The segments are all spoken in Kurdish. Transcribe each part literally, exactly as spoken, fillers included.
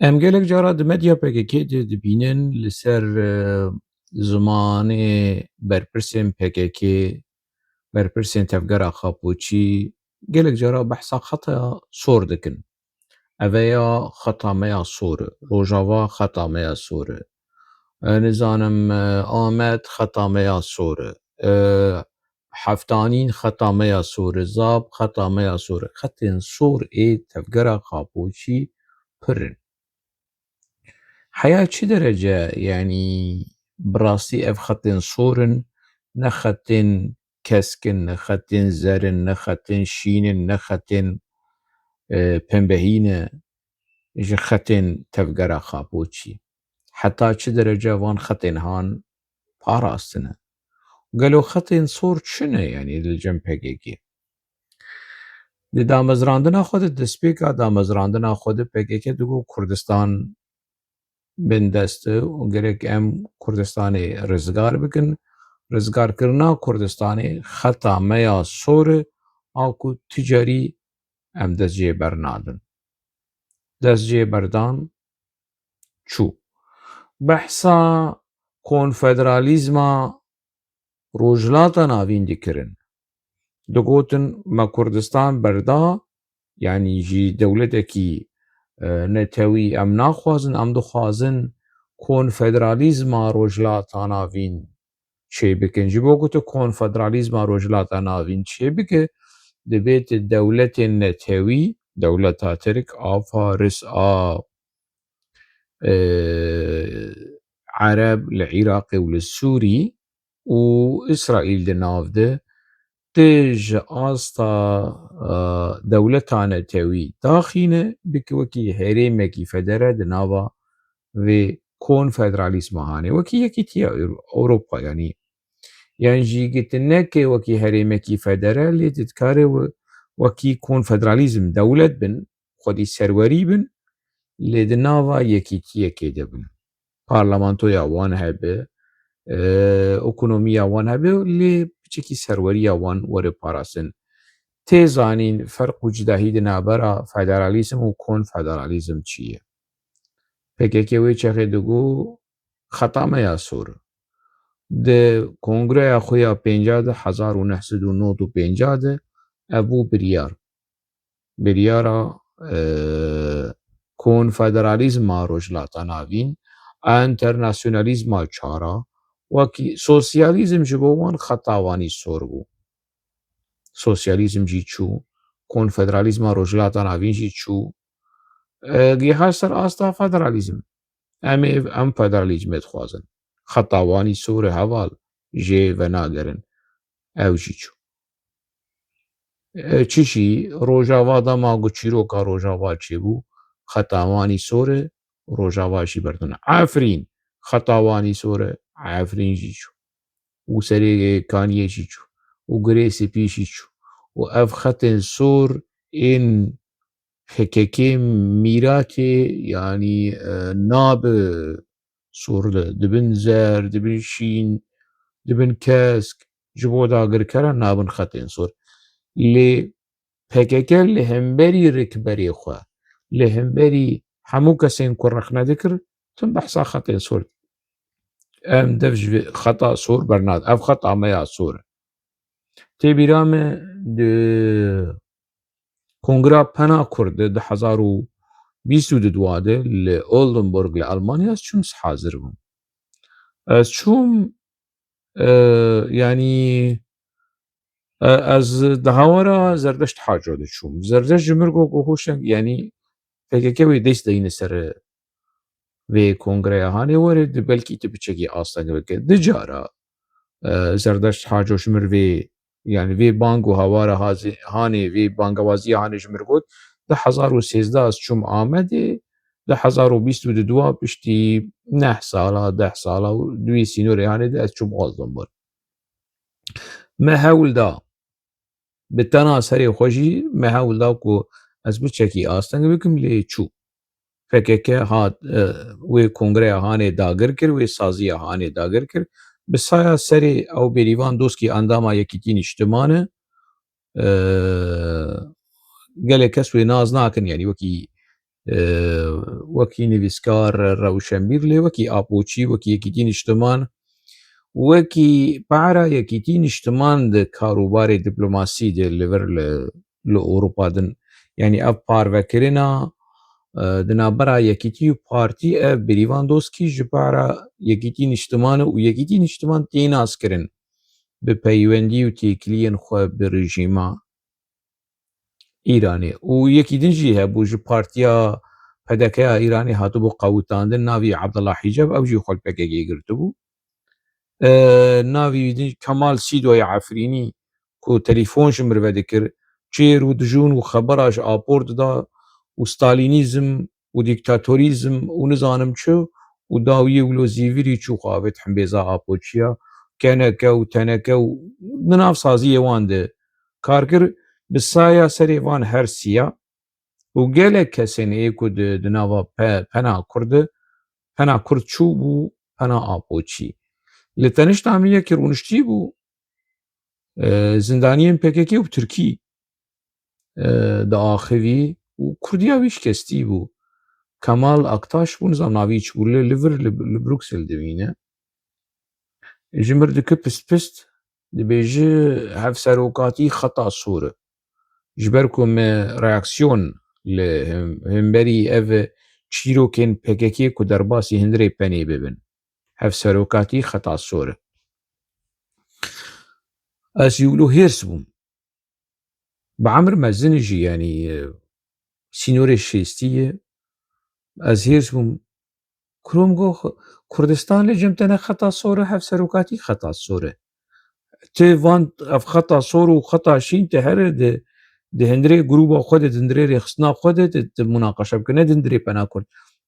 Em gelek cara di medya P K K de dibînin li ser, e, zimanê berpirsên P K K, berpirsên Tevgera Xapoçî, gelek cara behsa xeta sor dikin. Eve ya xeta me ya sor e, Rojava xeta me ya sor e. E, nizanim, e, Amed xeta me ya sor e. E, Heftanîn xeta me ya sor e, Zab xeta me ya sor e. Xetên sor ê Tevgera Xapoçî pir in. Heya çi derece, yanî, bi rastî ev xetên sor in, ne xetên kesk in, ne xetên zer in, ne xetên şîn in, ne xetên, e, pembehî ne, ji xetên Tevgera Xapoçî. Heta çi derece van xetên han parastine? Gelo xetên sor çi ne, yanî, li cem P K K? Di damezrandina xwe de, destpêka damezrandina xwe de P K K digot Kurdistan bindest e û gerek em Kurdistanê rizgar bikin. Rizgarkirina Kurdistanê xeta me ya sor e, a ku tu carî em dest jê bernadin. Dest jê berdan çû. Behsa konfederalîzma Rojhilata Navîn dikirin. Digotin, me Kurdistan berda, yanî jî dewletekî, e, netewî em naxwazin, em dixwazin konfederalîzma Rojhilata Navîn çêbikin. Ji bo ku tu konfederalîzma Rojhilata Navîn çêbike, divê tu dewletên netewî, dewleta Tirk, a Faris, a, e, Ereb li Iraqê û li Sûrî û Îsraîl di nav de, tu ji asta, e, dewleta netewî daxîne, bike wekî herêmekî federe di nava vê konfederalîzma hanê. Wekî Yekîtiya Ewro-, Ewropa, yanî, yan jî ki tu neke wekî herêmekî federe, lê tu dikare we-, wekî konfederalîzm dewlet bin, xwedî serwerî bin, lê di nava yekîtiyekê de bin. Parlamentoya wan hebe, e, ekonomiya wan hebe, lê piçekî serweriya wan were parastin. Tê zanîn ferq û cudahî di navbera federalîzm û konfederalîzm çi ye? P K K wê çaxê digot, xeta me ya sor. Di kongreya xwe ya pênca de, hezar û neh sed û nod û pênca de, ev bû biryar. Biryara, e, konfederalîzma Rojhilata Navîn, a, enternasyonalîzma çar a, wekî sosyalîzm ji bo wan xeta wanî sor bû. Sosyalîzm jî çû, konfederalîzma Rojhilata Navîn jî çû. E, giha ser asta federalîzm. Em ê, em federalîzmê dixwazin. Xeta wanî sor e heval, jê venagerin. Ew jî çû. E, çi jî Rojava dema ku çîroka Rojava çêbû, xeta wanî sor e, Rojava jî berdine. Efrîn, xeta wanî sor e, Efrîn jî çû. Û serê kaniyê jî çû. Û girê spî jî çû. Û ev xetên sor ên P K K mîratê, yanî, e, nabe sor de. Dibin zer, dibin şîn, dibin kesk, ji bo dagirkera nabin xetên sor. Lê P K K li hemberî rikberê xwe, li hemberî hemû kesên ku rexne dikir, tim behsa xetên sor. Em dev ji vê xeta sor bernad. Ev xeta me ya sor e. Tê bîra me di Kongra Pena Kurd di du hezar û bîst û du de li Oldenburg li Almanya ez çûm, ez hazir bûm. Ez çûm, e, yanî, e, ez di hawara Zerdeşt Haco diçûm. Zerdeşt ji mir got ku hoşeng, yanî P K K wê dest deyne ser vê kongreya hanê were, di belkî tu piçekî asteng bike. Di cara, e, Zerdeşt Haco ji mir vê, yanî vê bang û hawara hazê-, hanê, vê bangewaziya hanê ji mir got, du hezar û sêzdeh ez çûm Amedê, du hezar û bîst û du piştî neh sala, deh sala û di wê sînorê hanê de ez çûm Oldenburg. Me hewl da, bi tena serê xwe jî me hewl da ku ez piçekî asteng bikim, lê çû. P K K hat, e, wê kongreya hanê dagir kir, wê saziya hanê dagir kir. Bi saya serê ew Bêrîvan Doskî endama Yekîtî Niştiman e. E, gelek kes wê nas nakin, yanî wekî e, wekî nivîskar, rewşenbîr, lê wekî Apoçî, wekî Yekîtî Niştiman, wekî para Yekîtî Niştiman di karûbarê diplomasî de li vir li, li Ewropa din. Yanî ev parvekirina, e, di navbera Yekîtî û partî, ev Bêrîvan Doskî ji para Yekîtî Niştiman û Yekîtî Niştiman tê naskirin bi peywendî û têkiliyên xwe bi rejîma Îranê. Û yekî din jî hebû ji partiya P D K ya Îranê hatibû qewitandin, navî Abdullah Hicab, ew jî xwe li P K K girtibû. E, navî din Kemal Sîdoya Efrînî, ku telefon ji min re dikir, çêr û dijûn û xebera ji Apor dida û Stalînîzm û dîktatorîzm û nizanim çi û dawiyê wilo zîvirî çû xwe avêt himbêza Apoçiya, K N K û T N K û di nav saziyê wan de kar kir, bi saya serê van her siya û gelek kesên ê ku di, di nava pe-, pena Kurd de, pena Kurd çû bû pena Apoçî. Li tenişta min yekî rûniştî bû, e, zindaniyên P K K û Tirkî, e, diaxivî û Kurdiya wî şikestî bû. Kemal Aktaş bû, nizam navî çi bû, li, li vir, li, li Bruksel divîne. Ji mir dike pist pist, dibêje hevserokatî xeta sor e. Ji ber ku me reaksiyon li him-, himberî ev çîrokên P K K ku derbasî hundirê penê bibin. Hevserokatî xeta sor e. Ez jî wilo hêrs bûm. Bi emir mezin jî, yanî, e, sînorê şêstî ye. Ez hêrs bûm. Kuro min got, Kurdistan li cem te ne xeta sor e, hevserokatî xeta sor e. Ti van ev xeta sor û xeta şîn ti here di, di hundirê grûba xwe de, di hundirê rêxistina xwe de, di, di munaqeşe bike, ne di hundirê pena Kurd.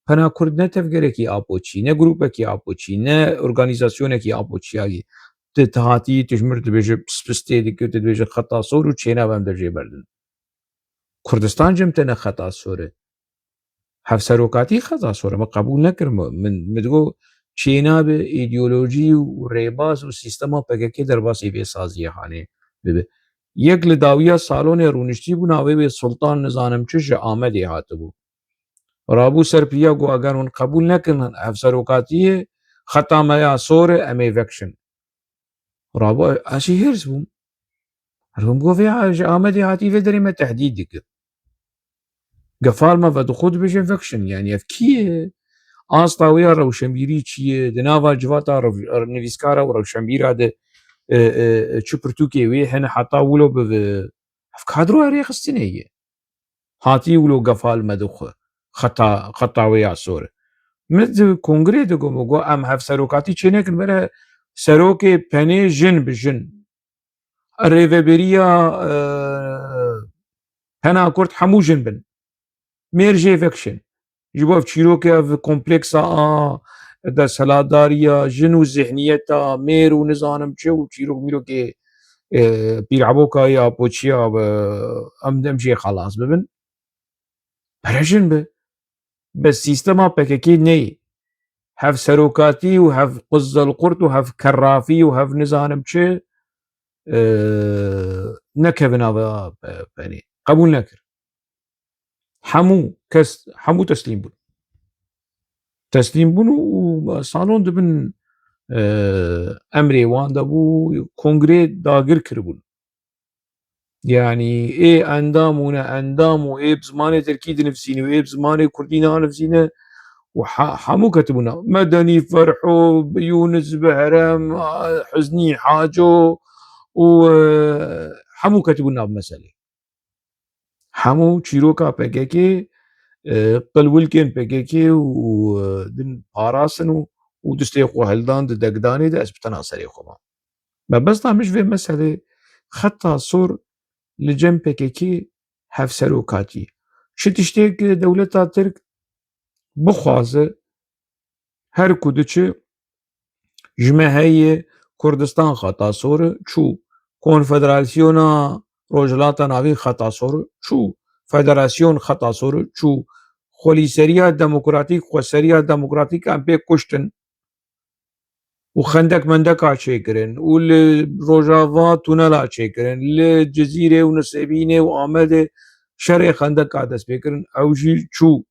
Pena Kurd ne tevgerekî Apoçî, ne grûpekî Apoçî, ne organîzasyonekî Apoçiya ye. Ti, ti hatî, tu ji mir dibêje pis pis tê dikir, tu dibêje xeta sor û çênabe em dev jê berdin. Kurdistan cem te ne xeta sor e. Hevserokatî xeta sor e. Me qebûl nekir. Min, min, min digot çênabe îdeolojî û rêbaz û sîstema P K K derbasî vê saziyê hanê bibe. Yek li dawiya salonê rûniştî bû, navê wê Sultan nizanim çi ji Amedê hatibû. Rabû ser piriya got, eger hûn qebûl nekin hevserokatiyê, xeta me ya sor e, em ê vekişin. Rabû, ez jî hêrs bûm. Ez bûm got, vê ji Amedê hatî vê derê me tehdît dike. Gefal me vedixwe dibêje vekişin. Yanî ev kî ye? Asta wê ya rewşenbîrî çi ye? Di nava civata rev-, nivîskara û rewşenbîra de, e, e, e, çi pirtûkê wê hene heta wilo bi, bi, ev kadroya rêxistinê ye. Hatî wilo gefal me dixwe. Xeta, xeta wê ya sor e. Min di kongrê de got, min got, em hevserokatî çê nekin, bere serokê penê jin bi jin. Rêveberiya, e, pena Kurd hemû jin bin. Mêr jê vekişin. Ji bo ev çîrokê, ev kompleksa a desthilatdariya jin û zihniyeta mêr û nizanim çi û çîrok mîrokê, e, pîrheboka ya poçiya, e, em dem jê xelas bibin. Pere jin bi. Bi sîstema P K K neyê. Hev serokatî û hev qizzelqurt û hev kerrafî û hev nizanim çi, e, nekevin ava, e, penê. Qebûl nekir. Hemû kes, hemû teslîm bûn. Teslîm bûn û, û salon di bin, e, emrê wan de bû, kongrê dagir kiribûn. Yanî ê endam û ne endam û ê bi zimanê tirkî dinivîsîn û ê bi zimanê kurdî nanivîsîne û he-, hemû ketibûn nav. Medenî Ferho, Yûnis Behrem, Huznî Haco û, e, hemû ketibûn nav meselê. Hemû çîroka P K K, e, qilwilkên P K K û, e, din parastin û, û distê xwe hildan di degdanê de ez bi tena serê xwe mam. Mebesta min ji vê meselê xeta sor li cem P K K hevserokatî. Çi tiştêk dewleta Tirk bixwaze, her ku diçi ji me heye Kurdistan xeta sor e, çû. Konfederasyona Rojhilata Navîn xeta sor e, çû. Federasyon xeta sor e, çû. Xwelîseriya demokratîk, xweseriya demokratîk em pê kuştin û xendek mendeka çêkirin û li Rojava tunela çêkirin, li Cizîrê û Nisêbînê û Amedê şerê xendeka dest pê kirin, ew jî çû.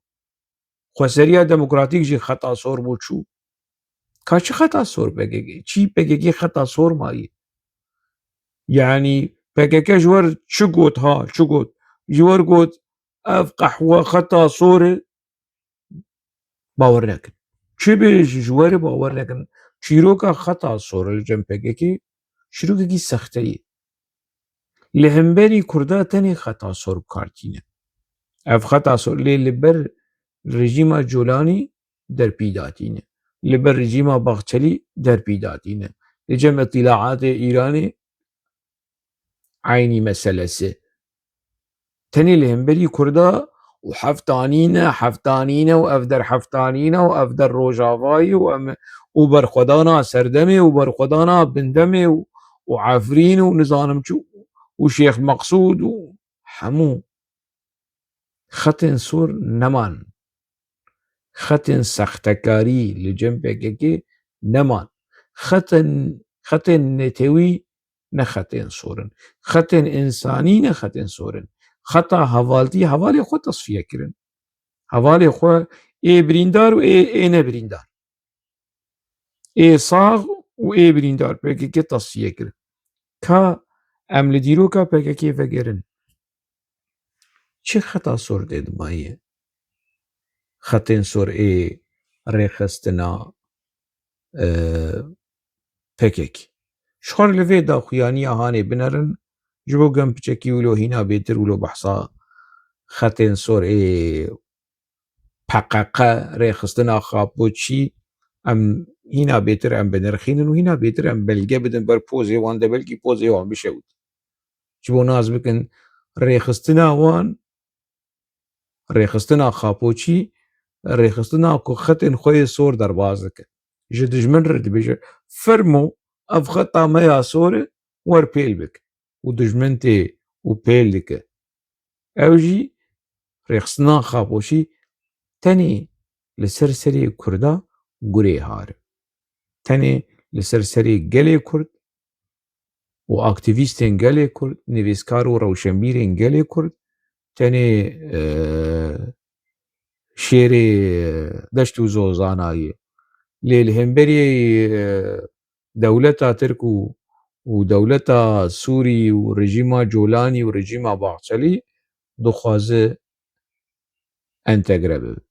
Xweseriya Demokratîk jî xeta sor bû çû. Ka çi xeta sor P K K? Çî P K K xeta sor mayî? Yanî P K K ji wer çi got ha, çi got? Ji wer got, ev qehwe xeta sor e, bawer nekin. Çi bêjî ji wer e bawer nekin. Çîroka xeta sor li cem P K K çîrokekî sexte ye. Li hemberî Kurda tenê xeta sor bi kar tîne. Ev xeta sor lê li ber rejîma Colanî derpî datîne. Li ber rejîma Baxçelî derpî datîne. Li cem îtîlaatê Îranê eynî meselesi. Tenê li hemberî Kurda û heftanî ne, heftanî ne û ev der heftanî ne û ev der Rojavayî û em û berxwedana Serdemê û berxwedana Bindemê û, û Efrîn û nizanim çi û Şêx Meqsûd û hemû xetên sor neman. Xetên sextekarî li cem P K K neman. Xetên, xetên netewî ne xetên sor in. Xetên însanî ne xetên sor in. Xeta hevaltî hevalê xwe tesfiye kirin. Hevalê xwe ê birîndar û ê, ê nebirîndar. Ê sax û ê birîndar P K K tesfiye kir. Ka em li dîroka P K K vegerin. Çi xeta sor tê di mayî? Xetên sor ê rêxistina, e, P K K. Ji xwe li vê daxuyaniya hanê binerin, ji bo gem piçekî wilo hîna bêtir wilo behsa xetên sor ê P K K, rêxistina Xapoçî, em hîna bêtir em binirxînin û hîna bêtir em belge bidin ber pozê wan de, belkî pozê wan bişewit. Ji bo nas bikin, rêxistina wan, rêxistina Xapoçî, rêxistina ku xetên xwe yê sor derbas dike. Ji dijmin re dibêje, fermo, ev xeta me ya sor e, wer pêl bik. Û dijmin tê û pêl dike. Ew jî rêxistina Xapoçî tenê li ser serê Kurda gurê har e. Tenê li ser serê gelê Kurd û aktîvîstên gelê Kurd, nivîskar û rewşenbîrên gelê Kurd, tenê, e, şêrê deşt û zozana ye. Lê li hemberî, e, dewleta Tirk û, û dewleta Sûrî û rejîma Colanî û rejîma Baxçelî dixwaze entegre bibe.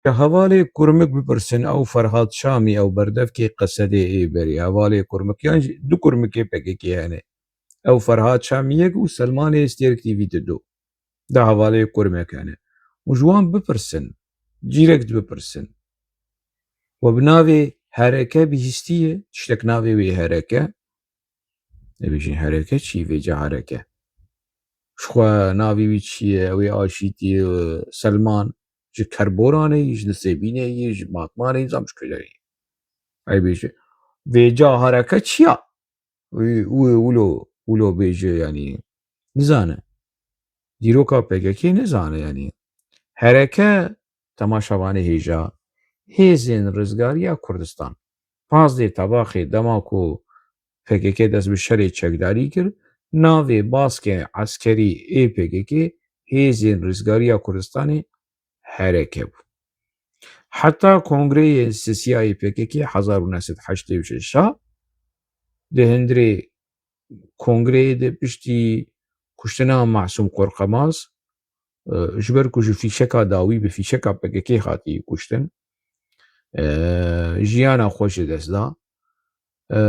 Ji hevalê Kurmik bipirsin, ew Ferhat Şamî, ew berdevkê Qesedê ê berê. Hevalê Kurmik, yan jî du Kurmikê P K K hene. Ew Ferhat Şamî yek û Selmanê Stêrk T V di du. Da hevalê Kurmik hene. Û ji wan bipirsin, direkt bipirsin. We bi navê hereke bihîstiye, tiştek navê wê hereke. Dibêjin hereke çi? Vêca hereke. Ji xwe navê wî çi ye? Ew ê aşîtî, e, Selman ji Kerboranê yî, ji Nisêbînê yî, ji Matmanê yî, zam ji kujerê yî. Ey bêje, vêca hereke çi ya? Wî, wî wilo, wilo bêje, yanî, nizane. Dîroka P K K nizane, yanî. Hereke, temaşevanê hêja, Hêzên Rizgariya Kurdistan. Pazdeh Tebaxê dema ku P K K dest bi şerê çekdarî kir, navê baskê eskerî ê P K K Hêzên Rizgariya Kurdistanê hereke bû. Heta kongreyê sisiya yê P K K hezar û neh sed heştê û şeş a di hundirê kongreyê de piştî kuştina Masûm Qorqemaz, e, ji ber ku ji fîşeka dawî bi fîşeka P K K hatî kuştin, e, jiyana xwe ji dest da. E,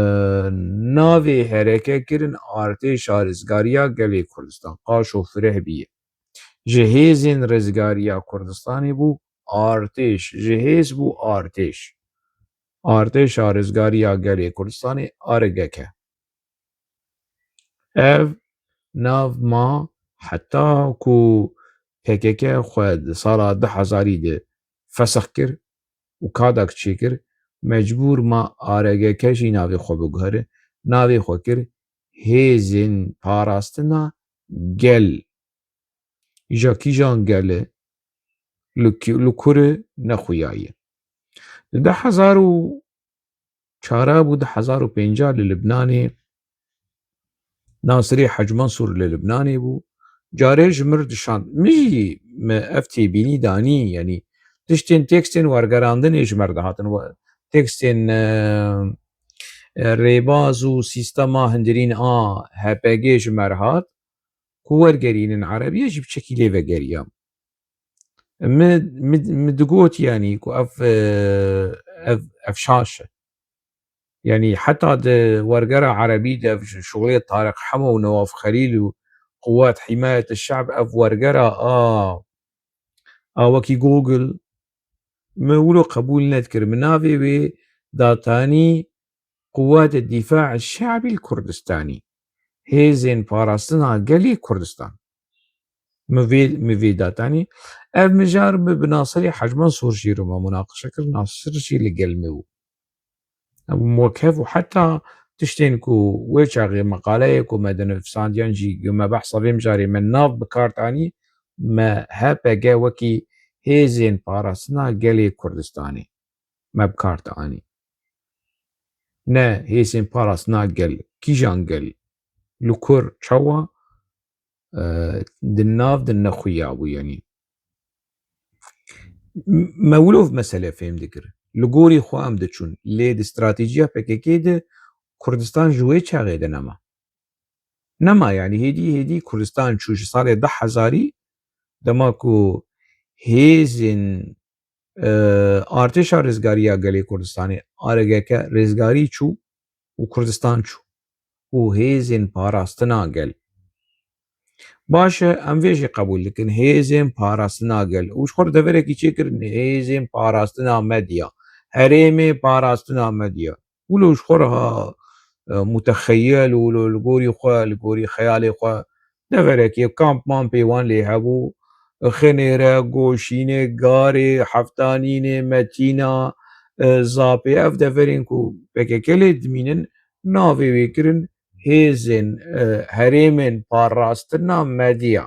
navê hereke kirin Artêşa Rizgariya Gelê Kurdistan, qaşo fireh bîye. Ji Hêzên Rizgariya Kurdistanê bû artêş, ji hêz bû artêş. Artêşa Rizgariya Gelê Kurdistanê, A R G K. Ev nav ma heta ku P K K xwe di sala du hezarî de fesix kir û kadak çêkir, mecbûr ma A R G K jî navê xwe biguhere, navê xwe kir Hêzên Parastina Gel. Îja kîjan gel e? Li kî-, li kur e, nexuyaye. Di du hezar û çar bû, du hezar û pênc li Libnanê, Nasirê Hec Mansûr li Libnanê bû. Carê ji mir dişand. Min jî, me ev têbînî danî, yanî tiştên tekstên wergerandinê ji me re dihatin. We-, tekstên, e, e, rêbaz û sîstema hundirîn a H P G ji me re hat, ku wergerînin erebiyê jî bi çekî lê vegeriyam. Mi, mi, mi digot, yanî, ku ev, e, ev, ev şaş e. Yanî heta di wergera erebî de ev şixulê Tariq Hemo û Newaf Xelîl û Quwat Himayet Şe'b, ev wergera a, a wekî Google, min wilo qebûl nedikir. Min navê wê datanî Quwat Dîfa Şe'bî li Kurdistanî. Hêzên Parastina Gelê Kurdistan. Min vê, min vê datanî. Ev mijar min bi Nasirê Hec Mansûr jî re me munaqeşe kir. Nasir jî li gel me bû. Em wek hev û heta tiştên ku wê çaxê meqaleyê ku me dinivîsandiyan jî, me behsa vê mijarê me nav bi kar tanî, me H P G wekî Hêzên Parastina Gelê Kurdistanê me bi kar dianî. Ne hêzên parastina gel, kîjan gel, li kur, çawa, e, di nav de nexuya bû, yanî. M-, me wilo mesele fêm dikir. Li gorî xwe em diçûn. Lê di stratejiya P K K de Kurdistan ji wê çaxê de nema. Nema, yanî hêdî, hêdî Kurdistan çû ji salê du hezarî, dema ku hêzên, e, Artêşa Rizgariya Gelê Kurdistanê, A R G K, rizgarî çû û Kurdistan çû û hêzên parastina gel. Baş e, em vê jî qebûl dikin. Hêzên parastina gel. Û ji xwe re deverekî çêkirin, hêzên parastina medya, herêmê parastina medya. Wilo ji xwe re ha, e, mutexeyel û wilo li gorî xwe, li gorî xeyalê xwe, deverekê kamp mampê wan lê hebû, Xinêre, Goşînê, Garê, Heftanînê, Metîna, e, Zapê, ev deverên ku P K K lê dimînin, navê wê kirin hêzên, e, herêmên parastina medya.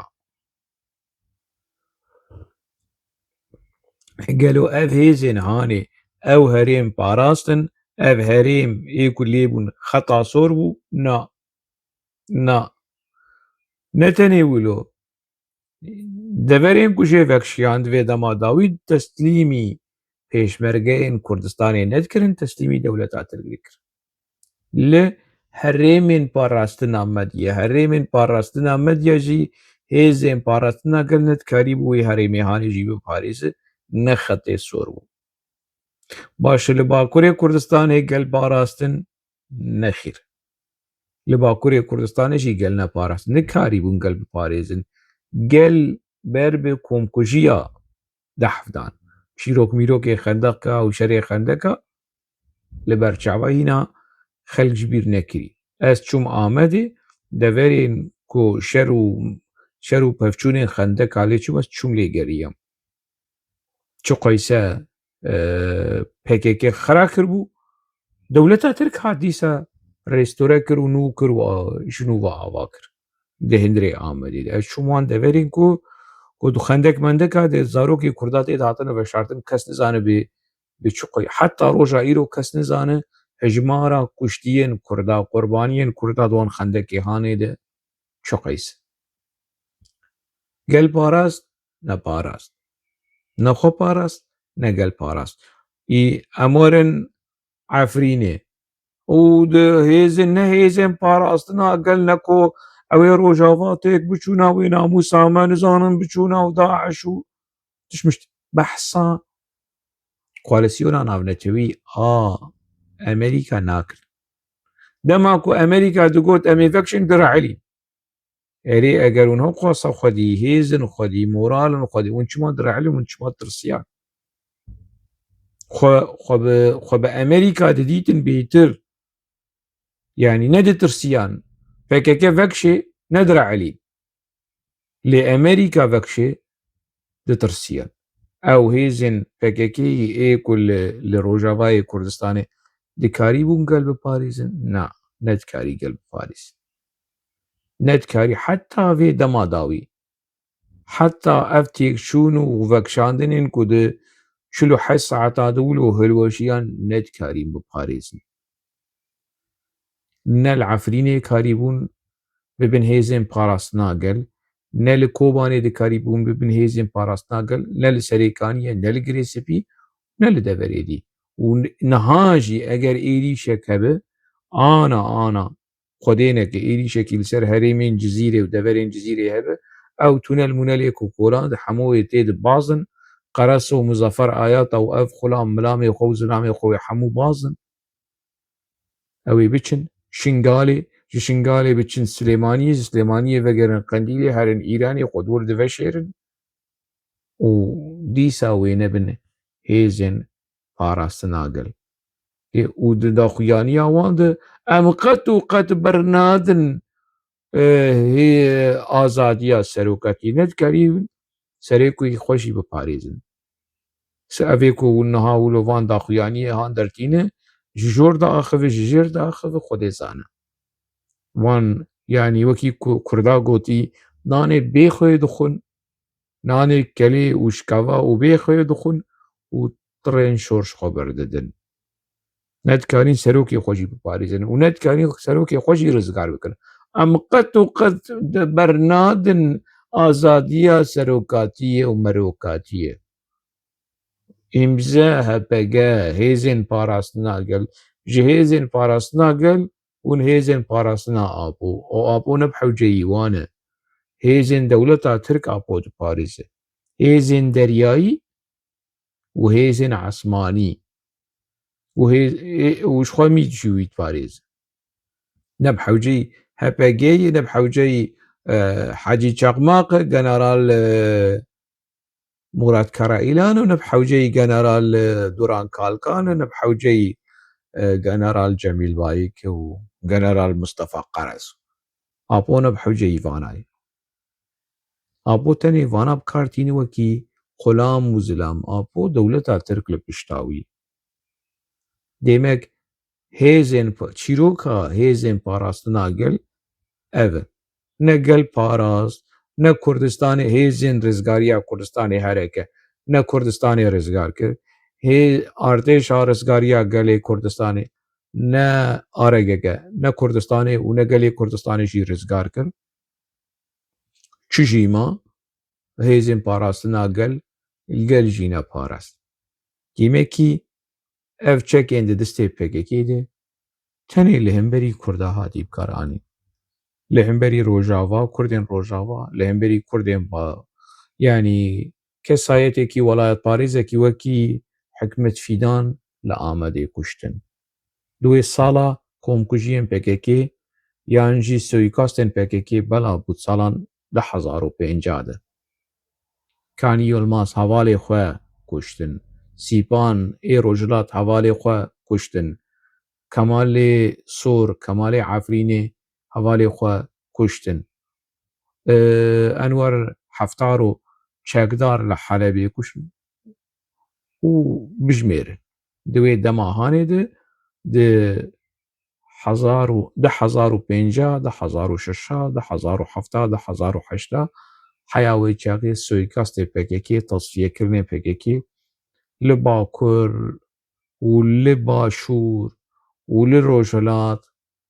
Gelo ev hêzên hanê ew herêm parastin, ev herêm ê ku lê bûn xeta sor bû? Na. Na. Ne tenê wilo. Deverên ku jê vekşiyan di vê dema dawî teslîmî pêşmergeyên Kurdistanê nedikirin, teslîmî dewleta Tirk dikirin. Li herêmên parastina medya, herêmên parastina medya jî hêzên parastina gel nedikarîbû wê herêmê hanê jî biparêze, ne xetê sor bû. Baş e, li Bakurê Kurdistanê gel parastin? Nexîr. Li Bakurê Kurdistanê jî gel neparast. Nikarîbûn gel biparêzin. Gel ber bi komkujiya dehf dan. Çîrok mîrokê xendeka û şerê xendeka li ber çava hîna xelk ji bîr nekirî. Ez çûm Amedê, deverên ku şer û, şer û pevçûnên xendeka lê çûm, ez çûm lê geriyam. Çiqayse, e, P K K xira kiribû, dewleta Tirk hat dîsa restore kir û nû kir û, a, ji nû ve ava kir. Di hundirê Amedê de. Ez çûm wan deverên ku, ku di xendek mendeka de zarokê Kurda tê de hatine veşartin, kes nizane bi, bi çi qoy. Heta roja îro kes nizane hejmara kuştiyên Kurda, qurbaniyên Kurda di wan xendekê hanê de çi qeys. Gel parast, ne parast. Ne xwe parast, ne gel parast. Î em werin Efrînê. Û di hêzên, ne hêzên parastina gel, ne ku ew ê Rojava têk biçûna wê namûsa me, nizanin biçûna û DAIŞ û tişt mişt. Behsa koalîsyona navnetewî a Amerîka nakir. Dema ku Amerîka digot, "Em ê vekşin," direhelîn. Erê, eger hûn hewqasa xwedî, hêzin xwedî, moralin xwedî, hûn çima direhelin, hûn çima tirsiyan? Xwe, xwe bi, xwe bi Amerîka didîtin bêtir. Yanî ne ditirsiyan. P K K vekşê ne diraelî. Lê Amerîka vekşê ditirsiyan. Ew hêzên P K K'yî ê ku li, li Rojavayê Kurdistanê dikarîbûn gel biparêzin? Na, nedikarî gel biparêzin. Nedikarî heta vê dema dawî. Heta ev têkçûn û vekşandinên ku di çil û heşt saeta de wilo hilweşiyan nedikarîn biparêzin. Ne li Efrînê karîbûn bibin hêzên parastina gel, ne li Kobanê dikarîbûn bibin hêzên parastina gel, ne li Serêkaniyê, ne li Girê Spî, ne li deverê dî. Û niha jî eger êrîşek hebe, ana, ana, xwedêneke êrîşekî li ser herêmên Cizîrê û deverên Cizîrê hebe, ew tunel munelê ku kolan di hemûyê tê dibazin, Qereso, Muzaffer Ayata û ev xulam milamê xwe û zilamê xwe wê hemû bazin. Ew ê biçin Şingalê, ji Şingalê biçin Silêmaniyê, ji Silêmaniyê vegerin Qendîlê, herin Îranê, xwe dûr diveşêrin û dîsa wê nebin hêzên parastina gel. Ê, û di daxuyaniya wan de em qet û qet bernadin, e, hê azadiya serokatî, nedikarî serokê xwe jî biparêzin. Se evê ku hûn niha wilo van daxuyaniyê han dertîne, ji jor diaxive, ji jêr diaxive, Xwedê zane. Wan, yanî wekî ku Kurda gotî, nanê bê xweyê dixwin, nanê kelê û şikava û bê xweyê dixwin û tirên şor ji xwe berdidin. Nedikarîn serokê xwe jî biparêzin û nedikarîn serokê xwe jî rizgar bikin. Em qet û qet bernadin azadiya serokatiyê û merokatiyê. Îmze H P G, hêzên parastina gel, ji hêzên parastina gel hûn hêzên parastina Apo. O Apo ne bi hewceyî wan e. Hêzên dewleta Tirk Apo diparêze. Hêzên deryayî û hêzên esmanî û hê-, ê-, û ji xwe mît jî wî diparêze. Ne bi hewceyî H P G'yê, ne bi hewceyî, e, Hecî Çakmak e, General, e, Murat Karaîlan û ne bi hewceyî General, e, Duran Kalkan e, ne bi hewceyî, e, General Cemîl Bayik û General Mustafa Qeres. Apo ne bi hewceyî vana ye. Apo tenê vana bi kar tîne wekî xulam û zilam. Apo dewleta Tirk li pişta wî. Demek hêzên pa-, çîroka hêzên parastina gel ev e. Ne gel parast, ne Kurdistanê, hêzên rizgariya Kurdistanê hereke, ne Kurdistanê rizgar kir. Hê artêşa rizgariya gelê Kurdistanê, ne A R G G, ne Kurdistanê û ne gelê Kurdistanê jî rizgar kir. Çi jî ma, hêzên parastina gel, gel jî neparast. Kîmekî ev çekên di destê P K K de tenê li hemberî Kurda hatî bi kar anîn. Li hemberî Rojava, Kurdên Rojava, li hemberî Kurdên ba-, yanî kesayetekî welatparêzekî wekî Hikmet Fîdan li Amedê kuştin. Di wê sala komkujiyên P K K yan jî suîkastên P K K bela bû salan du hezar û pêncî de. Kanî Yilmaz hevalê xwe kuştin. Sîpan ê Rojhilat hevalê xwe kuştin. Kemalê Sor, Kemalê Efrînê hevalê xwe kuştin. Ee, Enwer Heftaro çekdar li Helebê kuştin. Û bijmêrin. Di wê dema hanê de, di hezar û, du hezar û pêncî, du hezar û şeş, du hezar û heft, du hezar û heşt, heya wê çaxê suîkastê P K K, tasfiyekirinê P K K li Bakur û li Başûr û li Rojhilat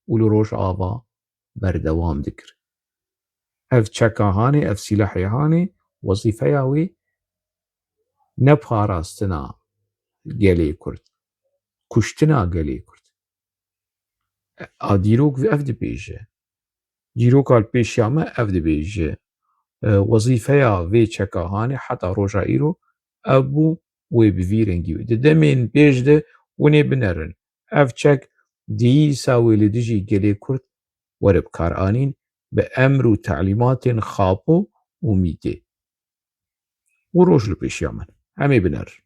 û li Rojava berdewam dikir. Ev çeka hanê, ev sîlehê hanê, wezîfeya wê ne parastina gelê Kurd, kuştina gelê Kurd. A dîrok ev dibêje. Dîroka li pêşiya me ev dibêje. E, wezîfeya vê çeka hanê heta roja îro ev bû, wê bi vî rengî wê. Di demên pêş de hûn ê binerin. Ev çek dîsa wê li dijî gelê Kurd were bi kar anîn, bi emr û telîmatên Xapo û Mîtê. Û roj li pêşiya min. Em ê binerin.